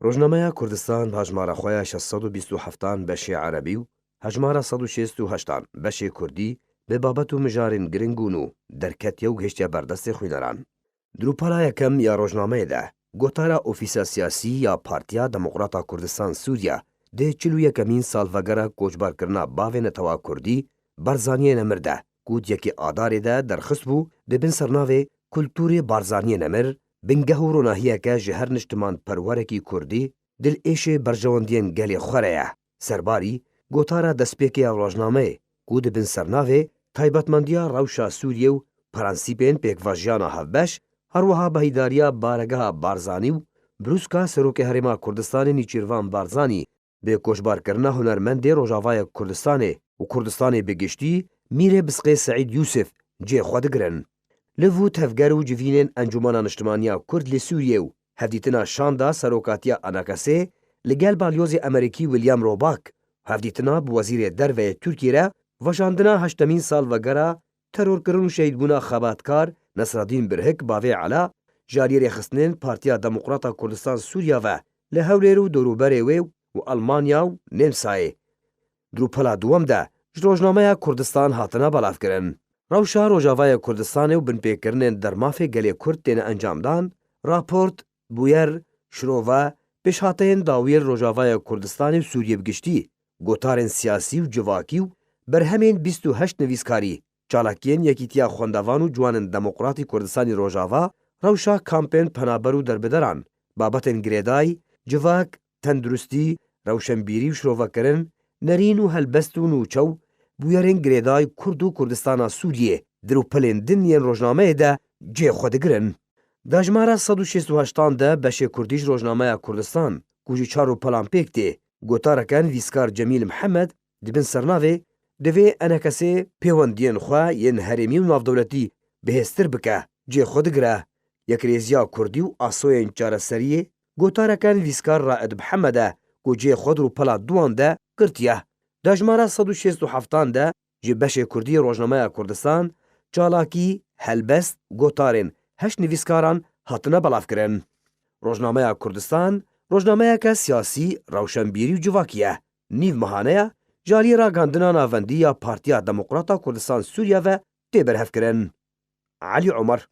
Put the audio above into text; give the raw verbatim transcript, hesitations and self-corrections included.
Rojnameya Kurdistan bi hejmara xwe ya şeş sed û bîst û heftan beşê erebî û hejmara sed û şêst û heştan beşê kurdî bi babet û mijarên giring û nû derketiye û gihiştiye ber destê xwîneran. Di rûpela yekem ya rojnameyê de gotara Ofîsa Siyasî ya Partiya Demokrata Kurdistan Sûriye di çil û yekemîn salvegera koçberkirina bavê netewa kurdî Barzaniyê Nemir de ku di yekê Adarê de derxist bû, di bin sernavê Kulturê Barzaniyê Nemir, bingeh û ronahiyeke ji her niştimanperwerekî kurdî, dilêşê berjewendiyên gelê xwe re ye. Serbarî, gotara destpêkê ya rojnameyê ku di bin sernavê Taybetmendiya rewşa Sûriyê û prensîpên pêkvejiyana hevbeş, her wiha behdariya baregeha Barzanî û brûska Serokê Herêma Kurdistanê Nîçîrvan Barzanî bi koçbarkirina hunermendê Rojavayê Kurdistanê û Kurdistanê bi giştî Mîrê Bisqê Seîd Yûsif cihê xwe digirin. Liv û tevger û civînên Encûmena Niştimaniya Kurd li Sûriyê û hevdîtina şanda serokatiya Enakesê li gel balyozê Amerîkî William Roback û hevdîtina bi wezîrê derve yê Tirkiyê re vejandina heştemîn salvegera terorkirin û şehîdbûna xebatkar Nesreddîn Birhik bavê Ela ji aliyê rêxistinên Partiya Demokrata Kurdistan Sûriya ve li Hewlêr û dorûberê wê û Almanya û Nemsayê. Di rûpela duwem de ji rojnameya Kurdistan hatine belavkirin. Rewşa Rojavayê Kurdistanê û binpêkirinên dermafê gelê Kurd têne encamdan, raport, bûyer, şirove, pêşhateyên dawiyên Rojavayê Kurdistanê û Sûriyê bi giştî, gotarên siyasî û civakî û berhemên bîst û heşt nivîskarî, çalakiyên Yekîtiya Xwendevan û Ciwanên Demokratî Kurdistanî Rojava, rewşa kampên penaber û derbideran, babetên girêdayî, civak, tenduristî, rewşenbîrî û şirovekirin, nerîn û helbest û nûçe û bûyerên girêdayî Kurd û Kurdistana Sûriyê di rûpelên din yên rojnameyê de cihê xwe digirin. Di hejmara sed û şêst û heştan de beşê Kurdî ji rojnameya Kurdistan ku ji çar rûpelan pêk tê, gotareke nivîskar Cemîl Mihemed di bin sernavê Divê Enakesê pêwendiyên xwe yên herêmî û navdewletî bihêztir bike, cihê xwe digire. Yekrêziya Kurdî û asoyên çareseriyê, gotareke nivîskar Raed Mihemed e ku cihê xwe di rûpela duan de girtiye. Di hejmara sed û şêst û heftan de ji beşê Kurdî yê Rojnameya Kurdistan çalakî, helbest, gotarên heşt nivîskaran hatine belavkirin. Rojnameya Kurdistan, rojnameyeke siyasî, rewşenbîrî û civakî ye. Nîv mehane ye, ji aliyê ragihandina navendî ya Partiya Demokrata Kurdistan Sûriye ve tê berhevkirin. Elî Omer.